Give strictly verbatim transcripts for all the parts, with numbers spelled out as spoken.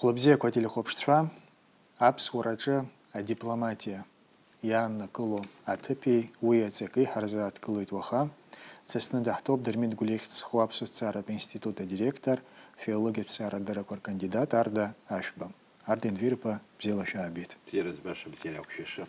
Лыбзиақәа ателехәаԥшцәа, аԥсуараҿы адипломатиа иааннакыло аҭыԥи уи аҵаки ҳарзааҭгылоит уаха. Дсасны даҳҭоуп Дырмит Гәлиахь зху аԥсуа ҭҵааратә институт адиректор, филологиатә ҭҵаарадыррақәа ркандидат Арда Ашәба. Арда Енвер-иԥа, бзиала шәаабеит. Бзиара збаша, бзиара иақәшәаша.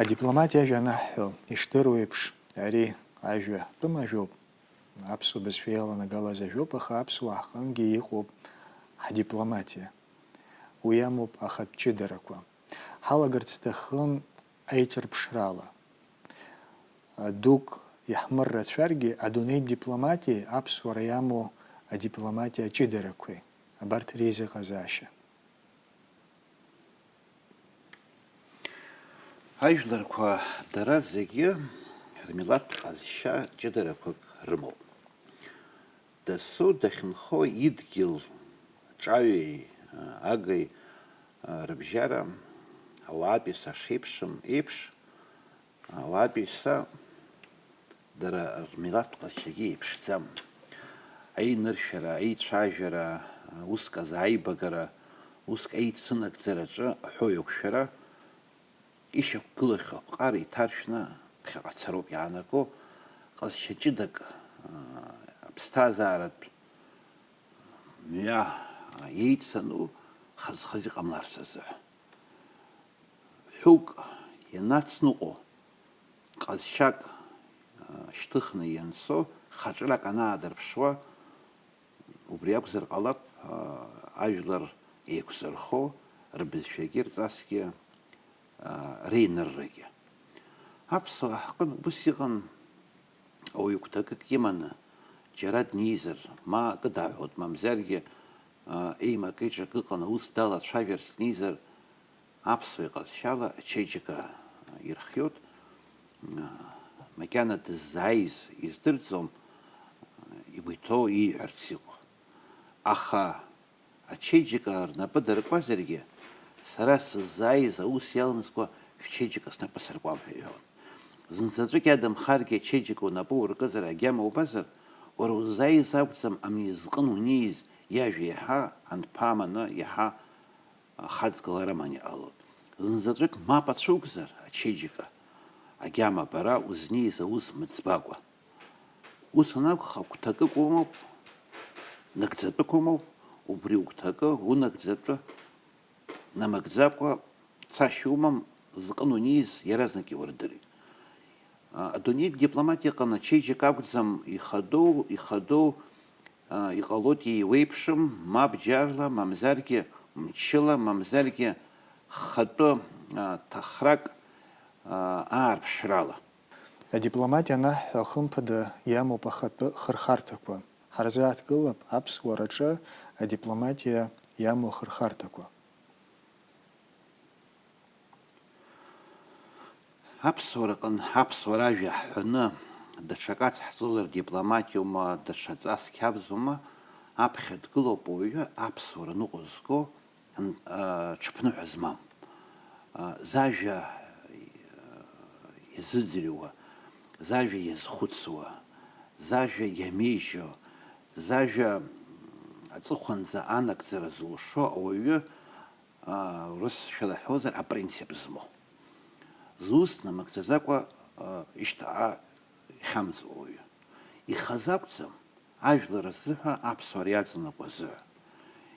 Адипломатиа ажәа анаҳҳәо, ишдыру еиԥш, ари ажәа тәым ажәоуп. Аԥсуа бызшәа иаланагалаз ажәоуп, аха аԥсуаа ҳҟынгьы иҟоуп ҳдипломатиа. Уи амоуп ахатә ҷыдарақәа. Ҳалагарц сҭахын аиҿырԥшрала. Дук иаҳмыррацәаргьы, адунеитә дипломатиеи аԥсуара иамоу адипломатиа аҷыдарақәеи, абарҭ реизыҟазаашьа. Ажәларқәа дара зегьы рмилаҭтә ҟазшьа ҷыдарақәак рымоуп. Дасу дахьынхо идгьыл ҿаҩеи агеи рыбжьара ауаатәыҩса шеиԥшым еиԥш, ауаатәыҩса дара рмилаҭтә ҟазшьагьы еиԥшӡам. Аиныршәара, аицәажәара, уск азы аибагара, уск аицынагӡараҿы аҳәоу еиқәшәара ишьақәгылахьоу аԥҟара иҭаршәны ԥхьаҟа цароуп иаанаго, ҟазшьа ҷыдак, аԥсҭазааратә мҩа еицану хаз-хаз иҟамларц азы. Ҳәык ианацныҟәо, ҟазшьак, а, шьҭыхны ианцо, хаҿрак анаадырԥшуа, убри акәзар ҟалап, а, ажәлар еиқәзырхо, рбызшәагьы рҵасгьы, а, реиныррагьы. Аԥсуаа ҳҟынтә ус иҟан, ауаҩы гәҭакык иманы, џьара днеизар, ма акы даҳәот, мамзаргьы, а, еимакы-еиҿакы ыҟан, аус далацәажәарц днеизар, аԥсуа иҟазшьала ачеиџьыка ирхиот, а, макьана дыззааиз издырӡом, игәы иҭоу ииҳәарц иҟоу. Аха ачеиџьыка рнапы дыркуазаргьы, сара сыззааиз аус иалымскәа шәчеиџьыка снапы сыркуам ҳәа иҳәон. Зынзаҵәык иадамхаргьы ачеиџьыка унапы уркызар, агьама убазар, уара уззааиз акәӡам ани зҟын униз, иажәа иаҳа анԥаманы, иаҳа ахаҵгылара аман иҟалоит. Зынзаҵәык мап ацәугзар, ачеиџьыка, агьама бара узнеиз аус мыӡбакәа. Ус анакәха, гәҭакык умоуп, нагӡатәык умоуп, убри угәҭакы унагӡатәы намагӡакәа цашьа умам, зҟын униз иаразнак иурдырит. А, адунеитә дипломатиаҟны ачеиџьыка акәӡам ихадоу, ихадоу, а, иҟалоит еиуеиԥшым, мап џьарла, мамзаргьы мчыла, мамзаргьы хатәы, а, ҭахрак, а, аарԥшрала. Адипломатиа анаҳҳәа, хымԥада, иамоуп ахатәы хырхарҭақәа. Ҳарзааҭгылап аԥсуараҿы адипломатиа иамоу ахырхарҭақәа. Аԥсуараҟын аԥсуара ажәа ҳҳәаны, даҽак ацҳҵозар, дипломатиоума, даҽа ҵасқьабзоума, аԥхьа дгылоуп ауаҩы аԥсуара ныҟәызго, ан-, а, ҽыԥныҳәа змам. А, зажәа, а, иазыӡырҩуа, зажәа иазхәыцуа, зажәа иамеижьо, зажәа аҵыхәанӡа анагӡара зылшо ауаҩы, а, урысшәала ҳҳәозар, апринцип змоу. Зус намыгӡаӡакәа, а, ишьҭахьҟа ихьамҵуа ауаҩы. Ихазы акәӡам, ажәлар рзыҳәа, аԥсуара иаҵанакуа азыҳәа.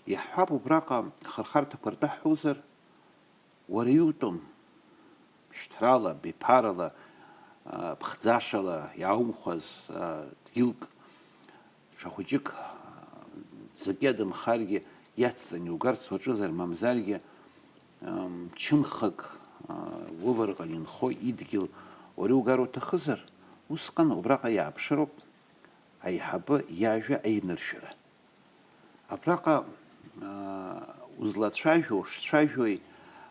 Иаҳҳәап, убраҟа хырхарҭақәа ртәы ҳҳәозар, уара иутәым, шьҭрала, биԥарала, а, ԥхӡашала иааумхәаз, а, дгьылк, ҽа хәыҷык, а, ӡык иадамхаргьы иацҵаны иугарц уаҿызар, мамзаргьы, ам, чымхак, а, уварҟан инхо идгьыл уара иугар уҭахызар, усҟан убраҟа иааԥшыроуп аиҳабы иажәа аиныршәара. Абраҟа, аа, узлацәажәо, ушцәажәои,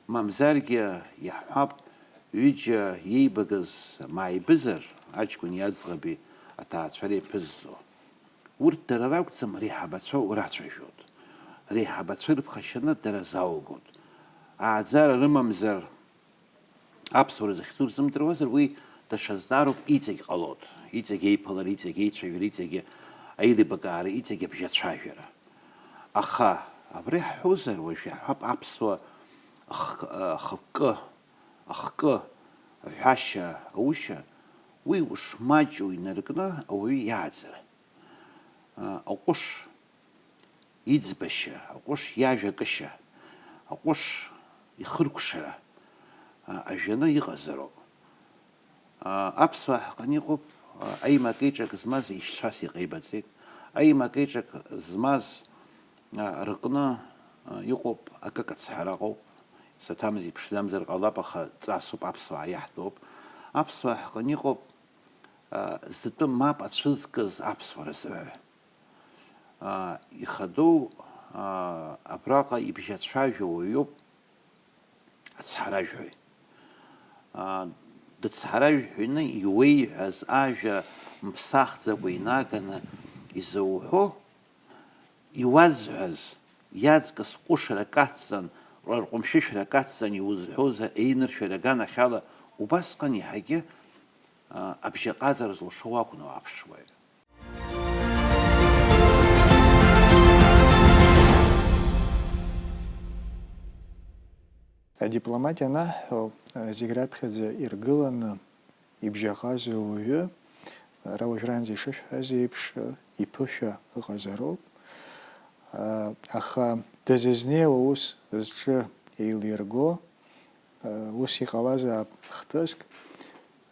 мамзаргьы, иаҳҳәап, ҩыџьа иеибагаз мааибызар, аҷкәыни аӡӷаби аҭаацәара иаԥызҵо. Урҭ дара ракәӡам, реиҳабацәа урацәажәоит. Реиҳабацәа ирыԥхашьаны дара залгоит. Ааӡара рымамзар, аԥсуара захьӡу рзымдыруазар, уи даҽа зҵаароуп, иҵегь ҟалоит. Иҵегь еиԥылара, иҵегь еицәажәара, иҵегь аилибакаара, иҵегь абжьацәажәара. Аха абри ҳҳәозар, уажә иаҳҳәап, аԥсуа х-, ахықәкы, ахкы, аҳәашьа, аушьа, уи ушмаҷу инаркны ауаҩы иааӡара. Аҟәыш иӡбашьа, аҟәыш иажәакышьа, аҟәыш ихыркәшара, а, ажәаны иҟазароуп. А, аԥсуаа ҳҟны иҟоуп, а, аимак-еиҿак змаз ишьцәас иҟеибаҵеит. Аимак-еиҿак змаз, а, рыҟны, а, иҟоуп акык ацҳара ыҟоуп. Саҭамзи ԥшӡамзар ҟалап, аха ҵасуп, аԥсуаа иаҳтәуп. Аԥсуаа ҳҟны иҟоуп, а, зтәы мап ацәызкыз аԥсуара зыҳәа. Аа, ихадоу, аа, абраҟа ибжьацәажәо уаҩуп ацҳаражәҳәаҩ. Аа, дыцҳаражәҳәаҩны иуеиҳәаз ажәа мԥсахӡакәа инаганы изауҳәо, иуазҳәаз, иаҵкыс ҟәышрак ацҵан, рҟәымшәышәрак ацҵан иузҳәозар, еиныршәара аганахьала убасҟан иаҳагьы, аа, абжьаҟазара зылшо уакәны уааԥшуеит. Адипломатиа анаҳҳәо, зегь раԥхьаӡа иргыланы ибжьаҟазоу ауаҩы, ара уажәраанӡа ишышәҳәаз еиԥш, иԥышәа ыҟазароуп. Аха дызызнеиуа ус зҿы еилирго, ус иҟалазаап хҭыск,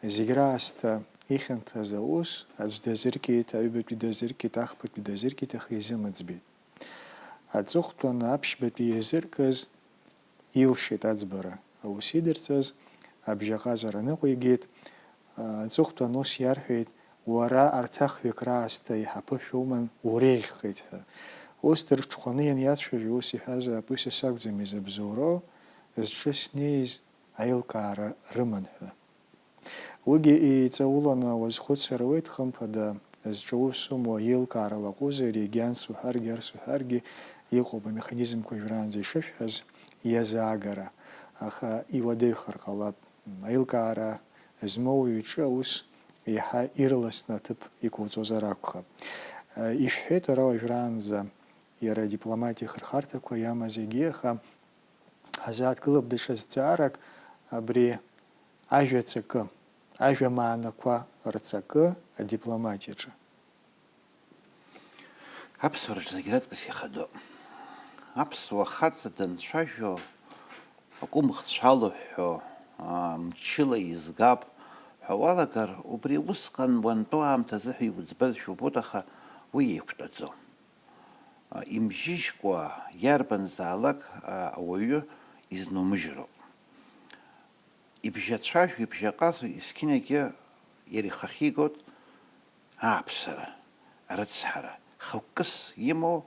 зегь раасҭа ихьанҭаз аус, аӡә дазыркит, аҩбатәи дазыркит, ахԥатәи дазыркит, аха изымыӡбеит. Аҵыхәтәан аԥшьбатәи иазыркыз илшеит аӡбара аус идырҵаз, абжьаҟазара ныҟәигеит. Аҵыхәтәан ус иарҳәеит, уара арҭ ахҩык раасҭа еиҳа ԥышәа уман, уреиӷьхеит ҳәа. Ус дырҽхәаны ианиацәажәо ус иҳәазаап, уи са сакәӡам изыбзоуроу, зҿы снеиз аилкаара рыман ҳәа. Уигьы еиҵауланы уазхәыцыр ауеит, хымԥада, зҿы ус умоу аилкаара лаҟәызар, егьи анс уҳәаргьы, арс уҳәаргьы, иҟоуп амеханизмқәа уажәраанӡа ишышәҳәаз иазаагара, аха иуадаҩхар ҟалап. Аилкаара змоу уаҩ иҿы аус еиҳа ирласны аҭыԥ иқәуҵозар акәхап. Ишәҳәеит, ара уажәраанӡа иара адипломатиа ахырхарҭақәа иамаз егьи, аха ҳазааҭгылап даҽа зҵаарак, абри ажәа ҵакы, ажәа маанақәа рҵакы адипломатиаҿы. Аԥсуараҿы зегь раҵкыс ихадоуп. Аԥсуа хаҵа данцәажәо, акәымӷцәа алыҳәҳәо, аа, мчыла изгап ҳәа уалагар, убри усҟан уантәоу аамҭазы ҳәа иуӡбазшәа убоит, аха уи еиқәтәаӡом. Имжьыжькәа иарбанзаалак ауаҩы изнумыжьроуп. Ибжьацәажәо, ибжьаҟазо есқьынагьы иара ихахьигоит ааԥсара, арыцҳара, хықәкыс имоу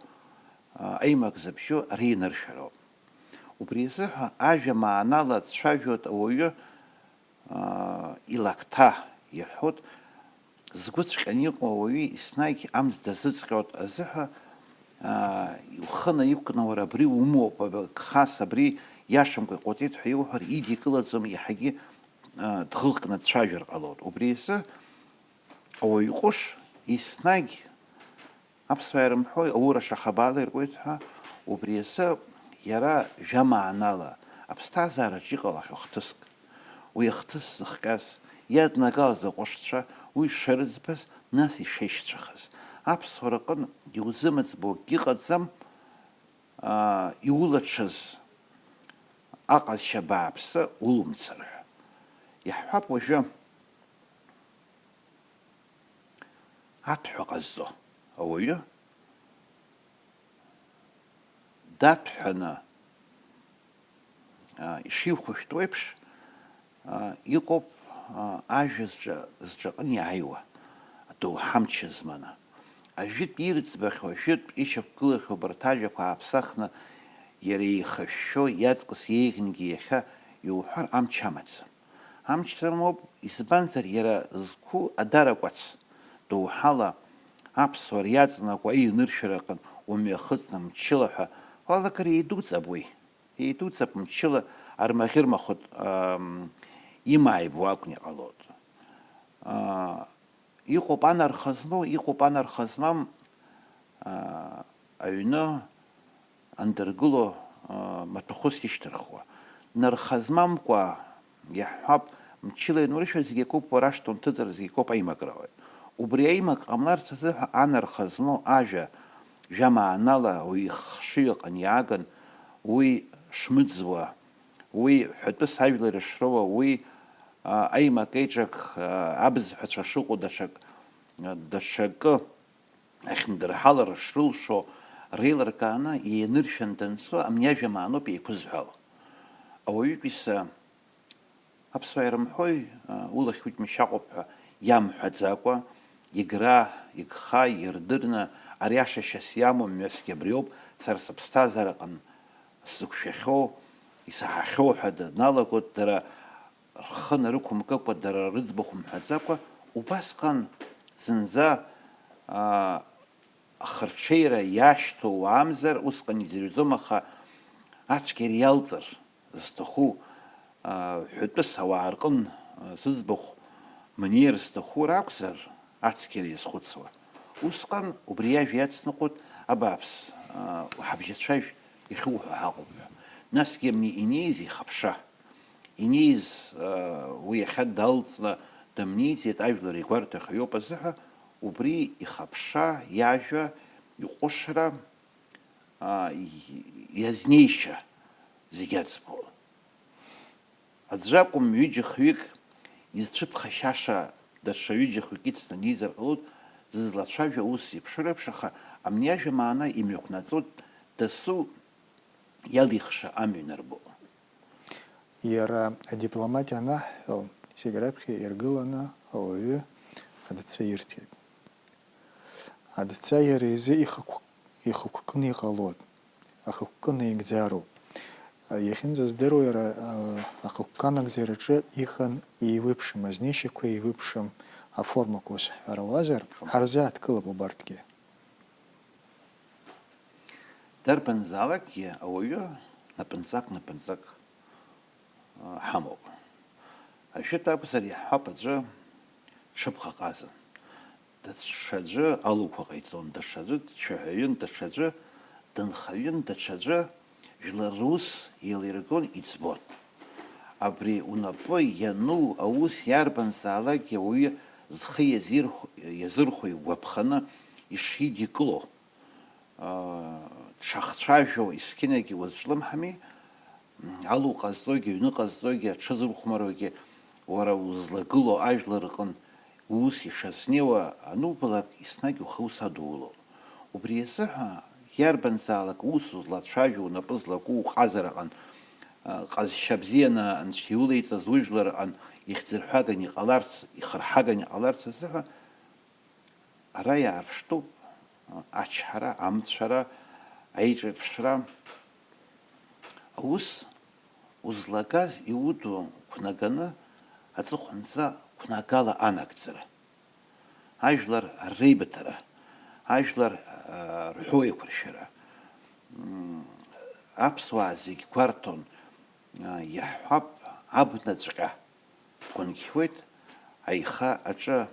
аимак зыбжьоу риныршәароуп. Убри азыҳәа ажәа маанала дцәажәоит ауаҩы, аа, илакҭа иаҳәоит, згәыҵәҟьаны иҟоу ауаҩы еснагь амц дазыҵҟьоит азыҳәа, аа, ухы наиқәкны уара абри умоуп, аб-, гхас абри иашамкәа иҟоуҵеит ҳәа иуҳәар идикылаӡом, иаҳагьы, аа, дӷыӷкны дцәажәар ҟалоит. Убри азы ауаҩ ҟәыш еснагь Аԥсуаа ирымҳәои, аура шахабала иркуеит ҳәа, убри азы иара жәамаанала аԥсҭазаараҿы иҟалахьоу хҭыск. Уи ахҭыс зыхҟьаз, иаднагалаз аҟәышцәа, уи шырӡбаз, нас ишеишьцәахаз. Аԥсуара аҟынтә иузымыӡбо акгьы ыҟаӡам, аа, иулаҽыз аҟазшьа бааԥсы улумцар ҳәа. Иаҳҳәап уажәы. Аҭәҳәа ҟазҵо ауаҩы даҭәҳәаны, а, ишихәышәтәу еиԥш, а, иҟоуп, а, ажәа зҿа-, зҿаҟны иааиуа, адоуҳа амч зманы. Ажәытә ирӡбахьоу, ажәытә ишьақәгылахьоу убарҭ ажәақәа ааԥсахны, иара еихышәшәо, иаҵкыс еиӷьынгьы иахьа иуҳәар амч амаӡам. Амч рымоуп, избанзар, иара зқәу адаракәац доуҳала аԥсуара иаҵанакуа аиныршәара аҟынтә умҩахыҵны мчыла ҳәа Уалагар еидуҵап уи. Еидуҵап мчыла армаӷьырмахәыҭ, ам, имааибуа акәны иҟалоит. Аа, иҟоуп анарха змоу, иҟоуп анарха змам, аа, аҩны андыргыло, аа, маҭәахәыс ишьҭырхуа. Нарха змамкәа, иаҳҳәап, мчыла ианурышәар зегь акоуп, уара шҭонҭыҵыр зегь акоуп аимакра ауеит. Убри аимак ҟамларц азыҳәа анарха змоу ажәа, жәамаанала уи хшыҩ аҟны иааган, уи шмыӡуа, уи ҳәатәыс ажәлар ишроуа, уи, а, аимак-еиҿак, а, абызҳәацәа шыҟоу даҽак, а, даҽакы ахьындырҳалара шрылшо реилыркааны ианыршәан данцо, амни ажәа мааноуп еиқәызҳәало. Ауаҩытәыҩса аԥсуаа ирымҳәои, а, улахь уџьмышь аҟоуп ҳәа иамҳәаӡакәа, игра, игха, ирдырны, ари ашашьас иамоу мҩасгьы абриоуп, сара сыԥсҭазаараҟны сзықәшәахьоу, исаҳахьоу ҳәа даналагоит, дара рхы нарықәымкыкәа, дара рыӡбахә мҳәаӡакәа, убасҟан зынӡа, аа, ахырҽеира иашьҭоу уаамзар, усҟан иӡырҩӡом, аха ацәгьара иалҵыр зҭаху, аа, ҳәатәыс ауаа рҟын, аа, зыӡбахә манеир зҭаху ракәзар, ацқьара иазхәыцуа. Усҟан убри иажәа иацныҟәоит, абааԥс, аа, ҳабжьацәажә иахьуҳәо ҳаҟоуп ҳәа. Насгьы абни инеиз ихаԥша. Инеиз, аа, уи иахьа далҵны дымнеиӡеит, ажәлар игәарҭахьоу иоуп азыҳәа, убри ихаԥша, иажәа, иҟәышра, аа, и-, иазнеишьа зегь аӡбо. Аӡәы акәым, ҩыџьа-хҩык изцәыԥхашьаша даҽа ҩыџьа-хҩык ицны дизар ҟалоит, зызлацәажәо аус зеиԥшроу реиԥш, аха абни ажәа маана имҩақәнаҵоит дасу иалихша амҩа нарбо. Иара адипломатиа анаҳҳәо, зегь раԥхьа иргыланы ауаҩы адҵа ирҭеит. Адҵа иара изы ихықә-, ихықәкны иҟалоит, ахықәкы наигӡароуп. Иахьынӡаздыруа иара, а, ахықәкы анагӡараҿы иҟан еиуеиԥшым азнеишьақәа, еиуеиԥшым аформақәа ус ҳҳәарауазар, ҳарзааҭгылап убарҭгьы. Дарбанзаалакгьы ауаҩы напынҵак-напынҵак, а, ҳамоуп. Ажәытә акәзар, иаҳҳәап, аӡәы дшыԥхаҟазан, даҽаӡәы алуқәа ҟаиҵон, даҽаӡәы дцәаҳәаҩын, даҽаӡәы дынхаҩын, даҽаӡәы жәлар рус еилиргон, иӡбон. Абри унапы иану аус иарбанзаалакгьы ауаҩы зхы иазирхә-, иазырхәо игәаԥханы ишидикыло, аа, дшахцәажәо есқьынагьы уазҿлымҳами, алу ҟазҵогьы, аҩны ҟазҵогьы, аҽы зырхәмаруагьы, уара узлагылоу ажәлар рҟын уус ишазнеиуа анубалак, еснагь ухы ус адуулоит. Убри азыҳәа, иарбанзаалак ус узлацәажәо, унапы злаку уҟазараҟын, а, ҟазшьа бзианы Анцәа иулеиҵаз ужәлар рҟын ихьӡырҳәаган иҟаларц, ихырҳаган иҟаларц азыҳәа, ара иаарԥштәуп ачҳара, амцәара, аиҿырԥшра. Аус узлагаз иуду қәнаганы аҵыхәанӡа қәнагала анагӡара. Ажәлар реибыҭара, ажәлар, а, рҳәоу еиқәыршәара. М, аԥсуаа зегь гәарҭон, а, иаҳҳәап, абнаҵәҟьа. Дгәынқьуеит, аиха аҿы,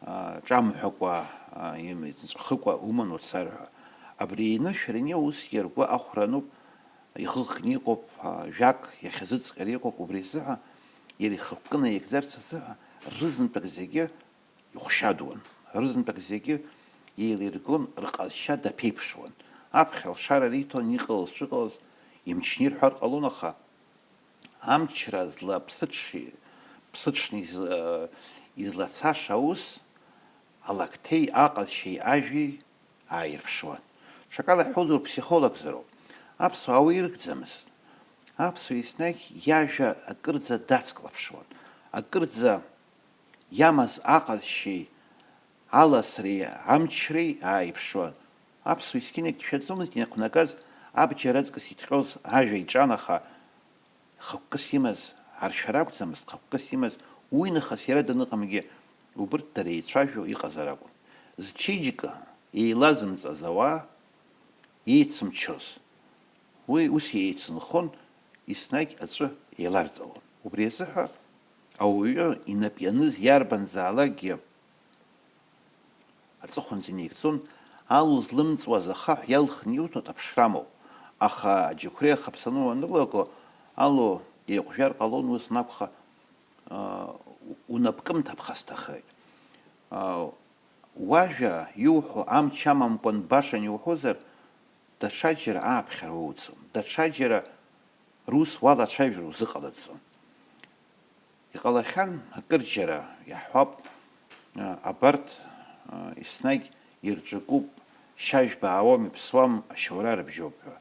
а, ҿамҳәакәа, а, имҵәыхыкәа уман уцар ҳәа. Абри инышә раниоу усгьы ргәы ахәра ануп, ихыхны иҟоуп, а, жәак иахьазыҵҟьар иҟоуп, убри азыҳәа иара ихықәкы наигӡарц азыҳәа рызынтәык зегьы ихәшьадуан, рызынтәык зегьы еилиргон, рҟазшьа даԥеиԥшуан. Аԥхьа алшара риҭон, иҟалаз-шыҟалаз имчны ирҳәар ҟалон, аха амчра зла ԥсыҽи-, ԥсыҽны из-, э, излацаша аус, алакҭеи аҟазшьеи ажәеи ааирԥшуан. Ҽакала иҳәозар, ԥсихологзароуп. Аԥсуаа уи ирыгӡамызт. Аԥсуа еснагь иажәа акырӡа дацклаԥшуан. Акырӡа иамаз аҟазшьеи аласреи амчреи ааиԥшуан. Аԥсуа есқьынагь дшәаӡомызт ианақәнагаз, абџьар аҵкыс иҭҟьоз ажәа иҿан, аха хықәкыс имаз, аршәара акәӡамызт, хықәкыс имаз, уинахыс иара даныҟамгьы, убырҭ дара еицәажәо иҟазар акәын. Зчеиџьыка еилазымҵаз ауаа еицымчоз, Уи ус еицынхон, еснагь аҵәы еиларҵалон. Убри азыҳәа ауаҩы инап ианыз иарбанзаалакгьы аҵыхәанӡа инаигӡон, алу злымҵуаз ахаҳә иалхны иуҭоит аԥшрамоуп, аха аџьықәреи ахаԥсаны уанрылаго, алу еиҟәжәар ҟалон, ус анакәха, аа, унапкымҭа ԥхасҭахеит. Аа, уажәа иуҳәо амч амамкәан башан иуҳәозар, даҽаџьара ааԥхьара уоуӡом, даҽаџьара рус уалацәажәар узыҟалаӡом. Иҟалахьан акырџьара, иаҳҳәап, а, абарҭ, а, еснагь ирҿакуп, шьажәба аауам, иԥсуам, ашьоура рыбжьоуп ҳәа.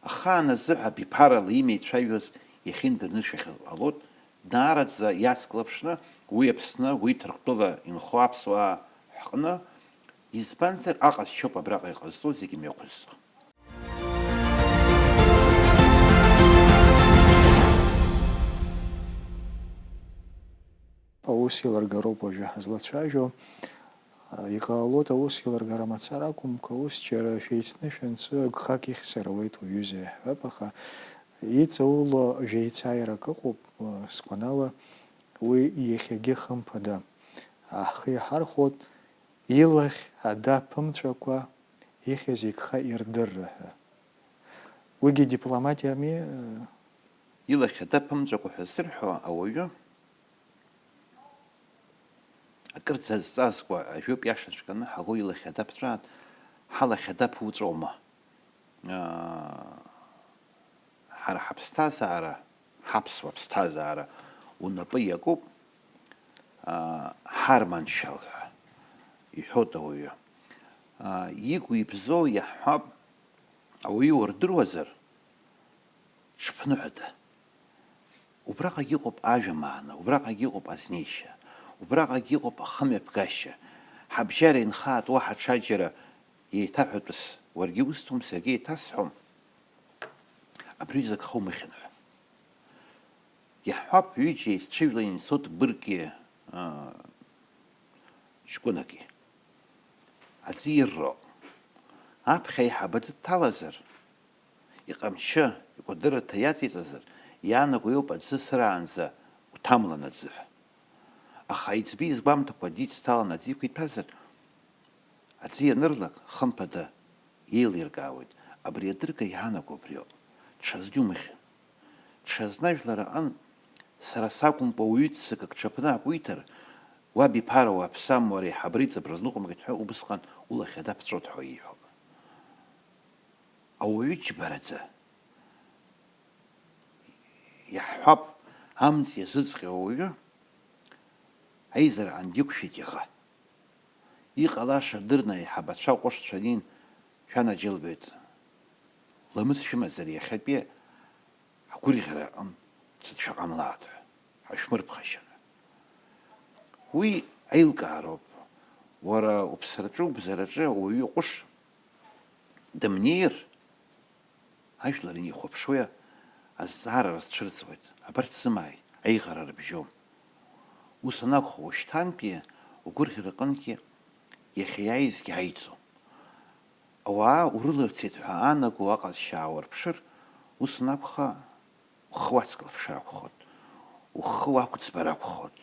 Ахаан азыҳәа абиԥарала имеицәажәоз иахьындырнышәахьоу ҟалоит, даараӡа иацклаԥшны уи Аԥсны, уи Ҭырқәтәыла инхо аԥсуаа ҳҟны, избанзар, аҟазшьоуп абраҟа иҟазҵо зегьы мҩақәызҵо. Аус еилыргароуп уажәы ҳазлацәажәо. Иҟалоит аус еилыргара мацара акәымкәа, ус џьара шәеицны шәанцы гхак ихьзар ауеит уҩыза иаҳҳәап, аха иҵауло жәеицааирак ыҟоуп, сгәанала, уи иахьагьы хымԥада ҳхы иаҳархәоит, илахь ада ԥымҵәакәа ихьыз игха ирдырра ҳәа. Уигьы дипломатиами? Илахь ада ԥымҵәакәа ҳәа ззырҳәо ауаҩы, акырӡа зҵазкуа ажәоуп, иашаҵәҟьаны ҳагәы илахь ада ԥҵәаат, ҳалахь ада ԥуҵәоума? Аа, ҳара ҳаԥсҭазаара, ҳаԥсуа ԥсҭазаара унапы иакуп, аа, ҳарманшәал ҳәа иҳәоит ауаҩы. Аа, игу ибзоу иаҳҳәап, ауаҩы уардыруазар, ҽԥныҳәада. Убраҟагь ыҟоуп ажәа маана, убраҟагь ыҟоуп азнеишьа, убраҟагь ыҟоуп ахымҩаԥгашьа. Ҳабжьара инхааит уаҳа ҽаџьара еиҭаҳәатәыс, уаргьы усҭом, саргьы еиҭасҳәом, абри ҩызак хаумыхьын ҳәа. Иаҳҳәап, ҩыџьа еицҽыжәлан ицоит быргки, аа, ҷкәынаки. Аӡы ирроуп. Аԥхьа аиҳаб аӡы дҭалазар, иҟамчы, икәадырраҭа иаҵеиҵазар, иаанаго иоуп аӡы сыраанӡа уҭамлан аӡы ҳәа. Аха аиҵбы изгәамҭакәа дицҭалан аӡы иқәиҭәазар, аӡы ианырлак, хымԥада, еилиркаауеит, абри адырга иаанаго убриоуп. Ҽазны иумыхьын. Ҽазны ажәлар аҟынтә, сара сакәымкәа уаҩы ҵакык ҽаԥны ак уиҭар, уаб иԥара уаԥсам, уара аиҳабыра иҵабырг ныҟәымгеит ҳәа убысҟан улахь ада ԥҵәоит ҳәа ииҳәоит. Ауаҩы џьбараӡа. Иаҳҳәап, амҵ иазыҵҟьо ауаҩы аизараҟны диқәшәеит иаха. Иҟалаша дырны аиҳабацәа ҟәышцәа анин, шәанаџьалбеит, ламыс шәымазар иахьатәи ҳгәырӷьара аҟынтә ҵыҭшәа ҟамлааит ҳәа, ҳашәмырԥхашьан ҳәа. Уи аилкаароуп. Уара уԥсраҿы, убзараҿы ауаҩы ҟәыш дымнеир, ажәлар инихәаԥшуа азҵаара рызцәырҵуеит, абарҭ сымааи, аиӷара рыбжьоу. Ус анакәха, уашьҭантәи угәырӷьара аҟынгьы иахьа иааизгьы аиӡом. Ауаа урыларцеит ҳәа аанаго аҟазшьа аауарԥшыр, ус анакәха, ухы уацклаԥшыр акәхоит, ухы уақәӡбар акәхоит.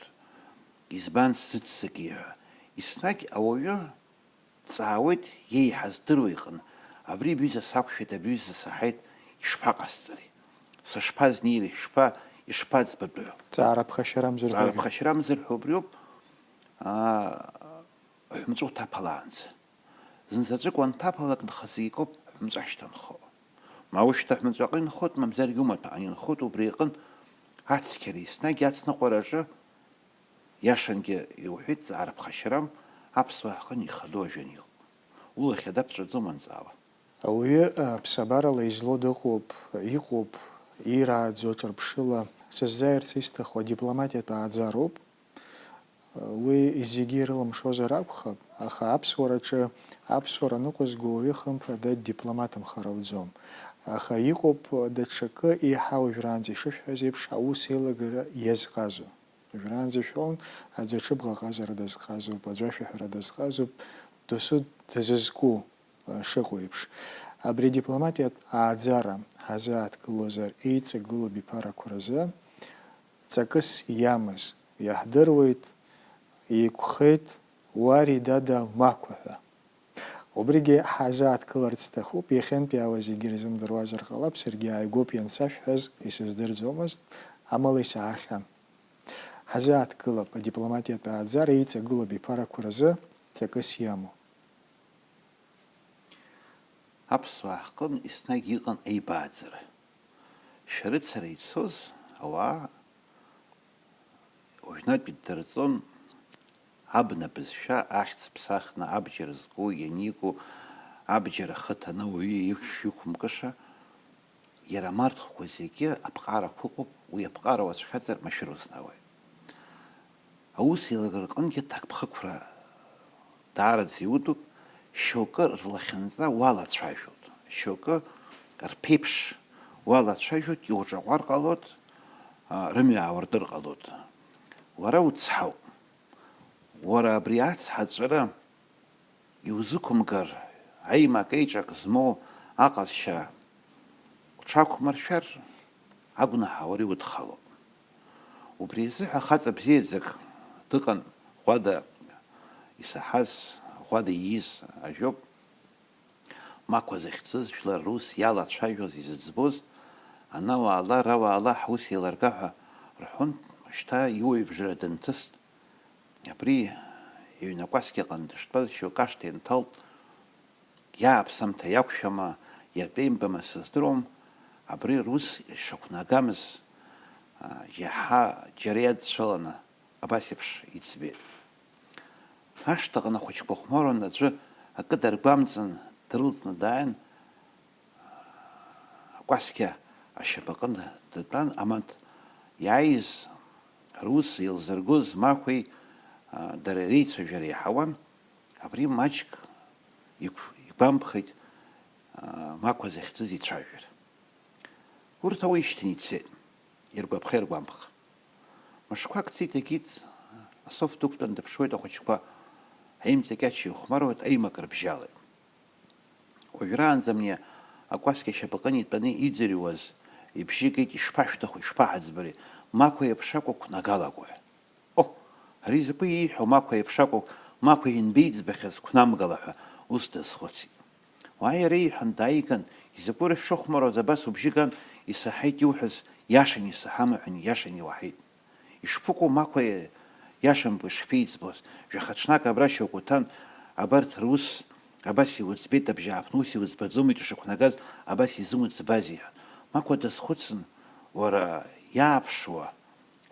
Избан сзыццаки ҳәа, еснагь ауаҩы дҵаауеит, иеиҳа здыруа иҟны, абри бҩыза сақәшәеит, абри бҩыза саҳаит, ишԥаҟасҵари? Сышԥазнеири, ишԥа-, ишԥаӡбатәу ҳәа. Ҵаара ԥхашьарамзар ҳәа. Ҵаара ԥхашьарамзар ҳәа убриоуп, аа, ҳәынҵәа уҭаԥалаанӡа. Зынзаҵәык уанҭаԥалак нхазы икоуп ҳәынҵәа шьҭанхо. Ма ушьҭа ҳәынҵәаҟа инхоит, мамзаргьы умаҭәаҟны инхоит, убри иҟынтә ацқьара еснагь ацныҟәараҿы, иашангьы иуҳәеит, ҵаара ԥхашьарам, аԥсуаа ҳҟны ихадоу ажәан иҟоуп. Улахь ада ԥҵәаӡом уанҵаауа. Ауаҩы, а, ԥсабарала излоу дыҟоуп, иҟоуп, ирааӡо ҿырԥшыла. Сыззааирц исҭаху адипломатиатә ааӡароуп. Уи зегьы ирылымшозар акәхап, аха аԥсуараҿы аԥсуара ныҟәызго уаҩы хымԥада ддипломатымхар ауӡом. Аха иҟоуп даҽакы еиҳа уажәраанӡа ишышәҳәаз еиԥш аус еилагара иазҟазо. Уажәраанӡа ишәон, аӡәы аҽыбӷаҟазара дазҟазоуп, аӡәы ашәаҳәара дазҟазоуп, досу дазызку. Шыҟоу еиԥш, Абри адипломатиатә ааӡара ҳазааҭгылозар еиҵагылоу абиԥарақәа рзы ҵакыс иамаз иаҳдыруеит, еиқәхеит Уари Дада Мақәа ҳәа. Убригьы ҳазааҭгыларц сҭахуп, иахьынтәи ала зегьы ирзымдыруазар ҟалап, саргьы ааигәоуп иансашәҳәаз, исыздырӡомызт, амала исаахьан. Ҳазааҭгылап адипломатиатә ааӡара еиҵагылоу абиԥарақәа рзы ҵакыс иамоу. Аԥсуаа ҳҟын еснагь иҟан аибааӡара. Шәарыцара ицоз ауаа уажәнатәи ддырҵон, абна бызшәа ахьӡ ԥсахны абџьар зку, ианику, абџьар ахы ҭаны ауаҩы ихш иқәымкыша, иара амарҭхәқәа зегьы аԥҟарақәа ыҟоуп, уи аԥҟара уацәхьаҵыр машәыр узнауеит. Аус еилак рҟынгьы ҭакԥхықәра даараӡа иудуп, шьоукы рлахьынҵа уалацәажәоит, шьоукы рԥеиԥш уалацәажәоит, иуҿаҟәар ҟалоит, а, рымҩа ауртыр ҟалоит. Уара уцҳауп. Уара абри ацҳа ҵәара иузықәымгар, аимак-еиҿак змоу аҟазшьа уҽақәмыршәар, агәнаҳа уара иудхалоуп. Убри азыҳәа хаҵа бзиаӡак дыҟан, Ӷәада исаҳаз, Ӷәада ииз ажәоуп. Мақәа захьӡыз жәлар рус иалацәажәоз изыӡбоз, ана уаала, ара уаала, ҳус еилырга ҳәа рҳәон, шьҭа иуаҩыбжара дынҭыст. Абри иҩны акәасқьа аҟны дыштәаз шьоук ашҭа инҭалт, иааԥсамҭа иақәшәама, иатәеимбама сыздыруам, абри рус ишақәнагамыз, а, иаҳа џьара иадцәаланы абас еиԥш иӡбеит. Ашҭаҟны ахәыҷқәа хәмаруан аӡәы акы даргәамҵын, дрылҵны дааин, акәасқьа ашьапаҟны дтәан, амаҭ иааиз рус еилзыргоз Мақәеи, а, дара реицәажәара иаҳауан, абри маҷк игә-, игәамԥхеит, а, Мақәа захьӡыз ицәажәара. Урҭ ауаҩ ишьҭан ицеит, иргәаԥха-иргәамԥха. Мышқәак ҵит, егьит, асоф дықәтәан дыԥшуеит ахәыҷқәа, аимҵакьач ихәмаруеит, аимак рыбжьалеит. Уажәраанӡа абни акәасқьа ашьапаҟны итәаны иӡырҩуаз ибжьы геит, ишԥашәҭаху, ишԥаҳаӡбари, Мақәа иеиԥш акәу, Қәнагалакәу ҳәа. Оҳ, ари закәи ииҳәо, Мақәа еиԥш акәу, Мақәа ианбеиӡбахьаз Қәнамгала ҳәа ус дазхәыцит. Уааи, иара иҳәан дааиган, изакәи шәшыхәмаруаз абас убжьы ган, исаҳаит иуҳәаз, иашан исаҳама ҳәа, иашан иуаҳаит. Ишԥыкәу Мақәа иашамкәа ишԥеиӡбоз, жәаха ҽнак абра шьоук уҭан, абарҭ рус абас иуӡбеит, абжьааԥны ус иуӡбаӡомеи ишықәнагаз, абас изымуӡбази ҳәа. Мақәа дазхәыцын, уара иааԥшуа,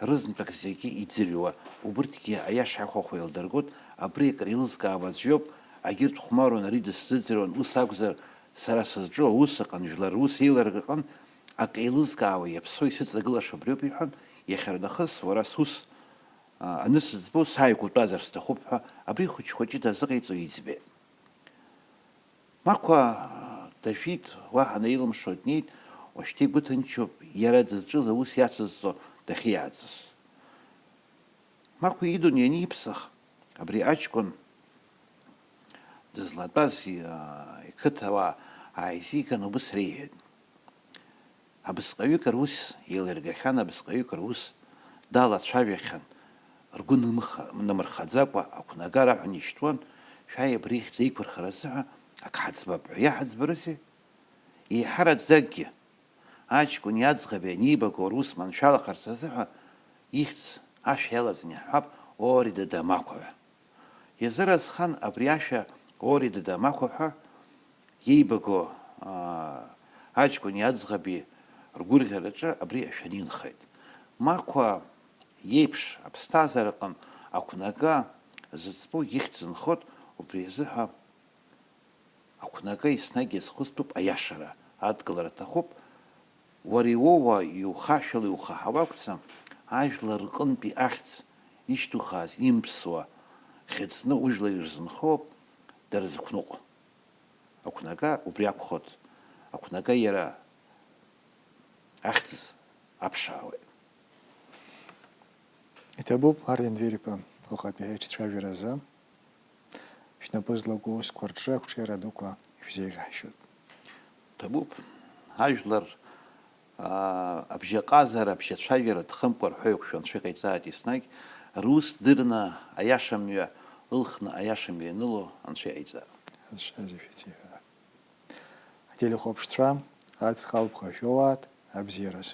рызынтәык зегьы иӡырҩуа, убырҭгьы аиаша ахәахәа еилдыргоит, абри акыр еилызкаауа аӡә иоуп, агьырҭ хәмаруан, ари дысзыӡырҩуан, ус акәзар, сара сызҿу аус аҟын, жәлар рус еилыргаҟын, акы еилызкаауа, иаԥсоу исыҵагылаша абриоуп, иҳәан, иахьарнахыс уара сус, а, анысыӡбо, сааигәатәазар сҭахуп ҳәа, абри хәыҷ-хәыҷы дазыҟаиҵо иӡбеит. Мақәа дажәит, уаҳа наилымшо днеит, уажәшьҭа игәы ҭынчуп, иара дызҿыз аус иацызҵо дахьиааӡаз. Мақәа идун ианиԥсах, абри аҷкәын дызлатәаз, иа-, иқыҭауаа ааизиган, убыс реиҳәеит. Абысҟаҩык рус еилыргахьан, абысҟаҩык рус далацәажәахьан, ргәы нымха-, нымырхаӡакәа ақәнагара аҳәан ишьҭуан, шәааи абри ихьӡ еиқәырхара азыҳәа ак ҳаӡбап ҳәа. Иаҳҳараӡазгьы, аҷкәын иаӡӷаби анибаго рус маншәалахарц азыҳәа ихьӡ ашә иалаҵаны иаҳҳәап, Ори дада Мақәа ҳәа. Иазыразхан абри ашәа Ори дада Мақәа ҳәа иеибаго, аа, аҷкәыни аӡӷаби ргәырӷьараҿы абри ашәаны инхеит. Мақәа иеиԥш аԥсҭазаараҟын ақәнага зыӡбоу ихьӡ нхоит, убри азыҳәа ақәнага еснагь иазхәыцтәуп аиашара, адгылара аҭахуп, уара иуоуа, иухашәало, иухаҳауа акәӡам, ажәлар рҟынтәи ахьӡ ишьҭухааз, имԥсуа, хьыӡны ужәлар ирзынхоуп, дара зықәныҟәо. Ақәнага убри акәхоит, ақәнага иара ахьӡ аԥшаауеит. Иҭабуп, Арден Двериԥа, уахатәи ҳаиҿцәажәаразы шәнапы злаку аусқәа рҿы ақәҿиара дуқәа шәзеиӷьаҳшьоит. Ҭабуп, ажәлар, аа, абжьаҟазара, абжьацәажәара дхымкәа рҳәоу еиқәшәа анцәа иҟаиҵааит еснагь, рус дырны, аиаша мҩа ылхны, аиаша мҩа ианыло анцәа иҟаиҵа. Ҳазшаз ишәыциҳәа. Ателехәаԥшцәа, аҵх алԥха шәоуааит, абзиараз.